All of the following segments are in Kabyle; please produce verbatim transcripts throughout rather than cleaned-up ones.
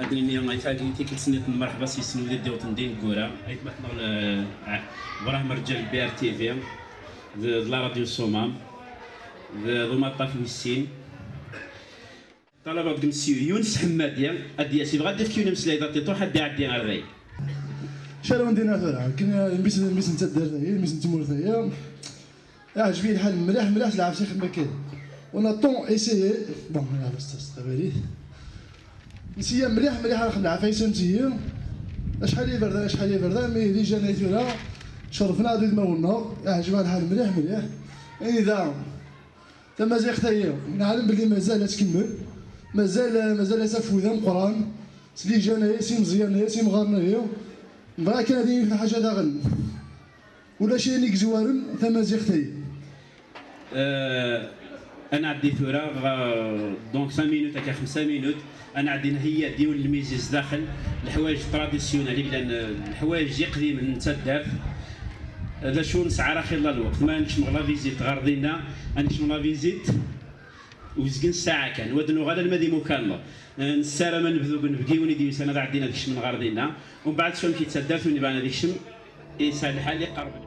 Ad nini ay tagi tikkelt-nniḍen merḥba s yisem d iddiwṭen d ineggura, aytmaten-nneɣ, eh, Brahim Rǧal, B R T V, d, d la radio Sumam, d, d umaṭṭaf wis sin. Ṭalabeɣ deg Mesyu Yunes Ḥemmadi ad d-yas, yebɣa ad d-ifk yiwen umeslay d aṭiṭuḥ, ad d-iɛeddi ar dayi. Acu ara wen-d-iniɣ tura? Akken, eh, mmi-s, mmi-s n taddart-agi, mmi-s n tmurt-agi, iɛǧeb-iyi lḥal mliḥ, mliḥ, s lɛafs ixem akken. On a tant essayé. Bon, lɛafs s teqbaylit. Nsiya mliḥ, mliḥ, ad nxelleɛ faysa nsiya. Acḥal iberdan, acḥal iberdan, mi d ijan ay tura, cerfen-aɣ-d udmawen-nneɣ, iɛǧeb-aɣ lḥal mliḥ, mliḥ. Anida tamaziɣt-agi, neɛlem belli mazal ad tkemmel, mazal, mazal-as afud ameqqran, s lijan-agi, s imeẓyanen-agi, s imɣaren-agi. Nebɣa kan ad yini lḥaǧa daɣen. Ulac ayen i yezwaren tamaziɣt-agi. Euh, ad nɛeddi tura, euh, donc cinq minutes, akka xemsa minut, ad nɛeddi nheyya-d yiwen n lmizi zdaxel, leḥwayeǧ traditionnel i yellan, euh, leḥwayeǧ iqdimen n taddart. D acu nesɛa ara xilla lweqt, ma ad nekcem la visite ɣer dinna, ad nekcem la visite, uzgen ssaɛa kan, wa d nuɣal alma d imukan. Euh, nessaram ad nebdu deg unebgi, win i d-yusan ad ɛeddin ad kecmen ɣer dinna, umbeɛd s wamek i d taddart, win ibɣan ad ikcem, yesɛa lḥal iqerreb.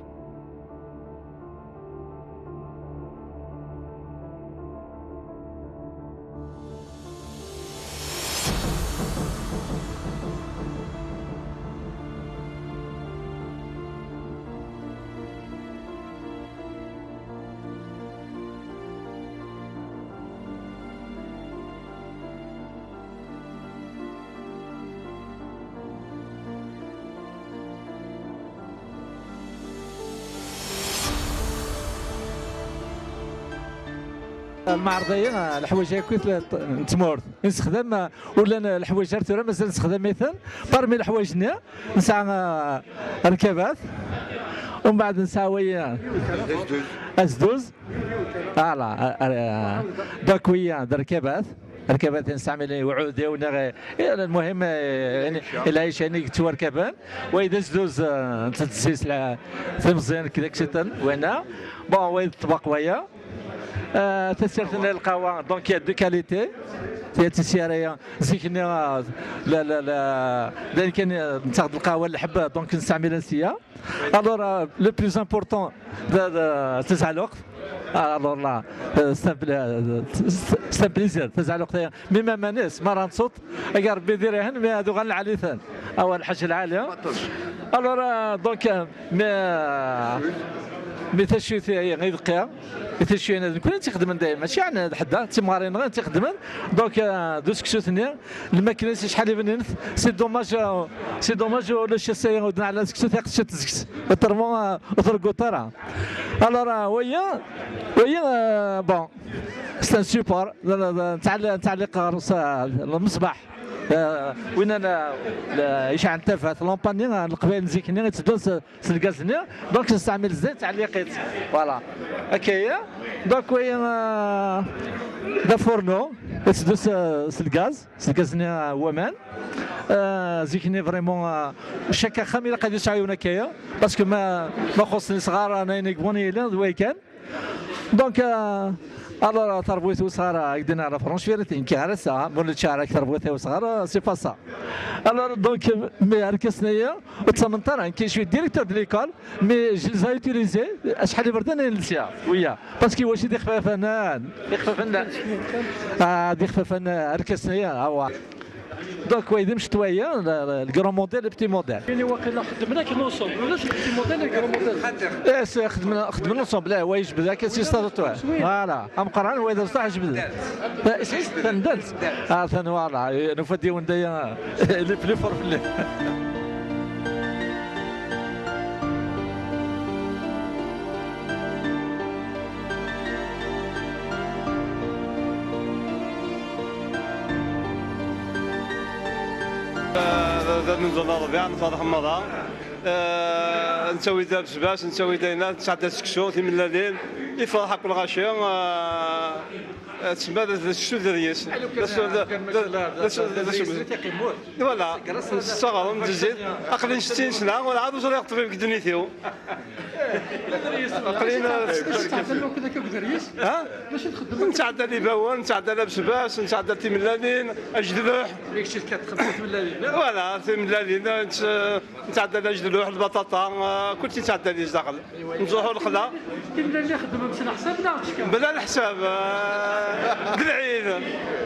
Lmeɛreḍ-agi, leḥwayeǧ akkit n tmurt i nessexdam, ur llan leḥwayeǧ ar tura, mazal nessexdam-iten. Parmi leḥwayeǧ-nni, nesɛa, ah, rkabat, umbeɛd nesɛa wayi, azduz. Voilà, ah, ah, donc wayi d rkabat. Rkabat nestɛmil i uɛudiw neɣ i, i, المهم, eh, yani, lɛic yani yettwarkaben. Wayi d azduz, eh, ntezzis la, timẓin kdak ciṭen, wena. Bon, wayi d ṭṭbaq waya. Eh, tasirt n lqahwa, donc, il y a deux qualités. Tiya d tisyara-ya, zik-nni, eh, la, la, la, d ayen kan, eh, nettaɣ-d lqahwa n lḥebb, donc nestɛmil ansiya. Alors, euh, le plus important, d, d, d tezɛluqt. Alors là, euh, c'est un pla-, euh, c'est un plaisir, tezɛluqt-aya. Mi ma manis, ma ara nṣuṭ, ag Rebbi diri-hen, mi ad uɣalen lɛali-ten. Awa lḥaǧ lɛali, hein? Alors, euh, donc, euh, mi, euh, mi tacuyt-aya i d-qqi, i tacuyt-aya d nekkni i tt-ixedmen dayem, mačči ɛni d ḥedd, d timɣarin-nneɣ i tt-ixedmen. Donc, euh, d useksut-nni, lmakla-is acḥal i bnin, c'est dommage, euh, c'est dommage, ulac ass-aya ur d-neɛla seksu, tiqecct tezges. Autrement, euh, ur tregguḍ ara. Alors, euh, wayi, wayi, euh, bon, c'est un support, d, d, d, nettɛelli-, nettɛelliq ɣer s, euh, lmeṣbaḥ. Euh, winna, euh, yecɛel tafat, lampanni, euh, n leqbayel n zik-nni, itteddun s, s lgaz-nni, donc nestɛmil zzayt, nettɛelliq-itt. Voilà. Akka i. Donc, wayi, euh, d afurnu, itteddun s, s lgaz. S lgaz-nni, uh, n waman. Uh, zik-nni, vraiment, uh, chaque axxam ilaq ad yesɛu yiwen akka-ya, parce que ma, ma xuṣṣen isɣar, uh, n ayen i yebɣun yili, d way kan. Donc, uh, alors, uh, tarbut n usɣar, uh, ak d-nniɣ la franche vérité, nekk ar ass-a, ma ur nečči ara ak tarbut n usɣar, uh, c'est pas ça. Alors, donc, mais arkasen-aya, ur ttament ara, nekk je suis directeur de l'école, mais je les ai utilisés, acḥal iberdan ay nelsiya, wiya. Parce que waci d ixfafen, ah, d ixfafen, ah, d ixfafen, ah, arkasen-aya, awa. Donc, wa d imecṭuḥ-aya, le, le, le grand modèle, le petit modèle. Ini waqila xedmen akken ensemble, ulac le petit modèle, le grand modèle. Eh, c'est, xedmen, xedmen ensemble, eh, wa yejbed akka si stade toi. Voilà, ameqqran, wa d ameṣṭaḥ jebden. Ta-, is-, is-, tandalt. Ah, tan, voilà, eh, nufa-d yiwen daya, eh, les plus forts fell-i. Eh, d, d amenzu n Ṛbiɛ, nferḥ merra. Eh, nettawi-d abesbas, nettawi-d ayennat, nesɛedda seksu, timellalin. Ifreḥ akk lɣaci. Eh, Tsemma d acu d aryis. Voilà. Nessaɣrem di zzit. Aql-i n settin sna, werɛad ur ẓriɣ ṭṭbib deg ddunit-iw. Aql-i n- Tɛeddaḍ akk akka deg uderyis? Ha? Netɛedda ibawen, netɛedda abesbas, netɛedda timellalin, ajdluḥ. Voilà, timellalin, nett- Netɛedda ajdluḥ, lbaṭaṭa, eh, kulci netɛedda-t zdaxel. Nzuḥu lexla. Timellalin xeddmen s leḥsab neɣ d ccka? Bla leḥsab, eh, d lɛid.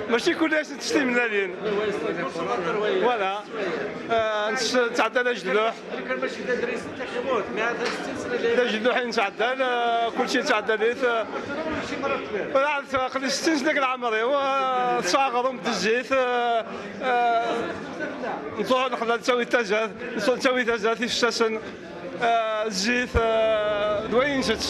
Mačči kul ass nettett timellalin. Voilà. Eh, ness- netɛedda ajdluḥ. D ajdluḥ i netɛedda, eh, kulci netɛedda-t, eh. Aql-i settin sna deg leɛmer-iw, eh, tesɛa aɣrum d zzit, eh, eh, Nruḥ nexla, nettawi tazart, nettawi tazart, ifessasen, eh, zzit, eh, d wayen nsett.